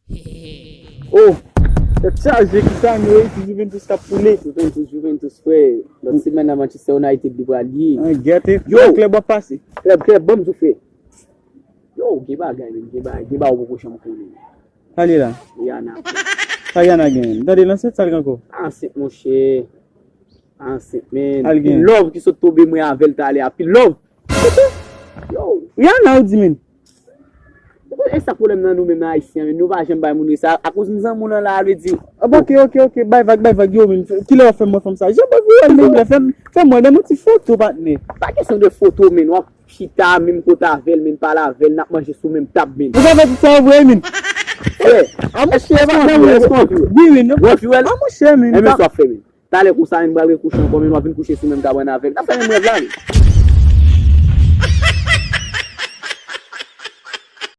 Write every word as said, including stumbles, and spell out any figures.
Oh, tèt chaje, ki sa nou ye? Ti Juventus k ap koule. Juventus, Juventus, frè. Lòt semèn nan Manchester United li pral ye. An gète. Yo! Klèb w ap pase. Klèb, klèb, ban m di w, frè. Yo, gen bagay, men, gen bagay, gen bagay ou poko janm konnen. Sa li la? Rihanna. Sa Rihanna gen? Tande, nan sèt sa l gen ankò? Ansent, monchè. Ansent, men. Al gen. Pil love ki sot tonbe mwen avè l talè a. Pil love. Yo. Rihanna, ou di, men. E sa pwoblèm nan nou menm nan Ayisyen, men nou pa janm bay moun respè. Akoz m zanmi w lan la, al di. Ah, ok, ok, ok, bay vag, bay vag, yo, men. Kilè w ap fè m wè fanm sa? Jan w ap wè l menm la, fè m, fè m wè, ban m yon ti foto, patnè. Pa kesyon de foto, men. W ap chita menm kote avè l, men pale avè l, n ap manje sou menm tab, men. Ou pa fè tout sa vre, men. Frè, a monchè, pa nan mwen. Wi, wi, non. Wè, Fuel. A monchè, men. Enben, sa w ap fè, men. Talè konsa, men, m pral rekouche ankò, men, w ap vin kouche sou menm kabann avè m. N ap fè menm rèv la, men.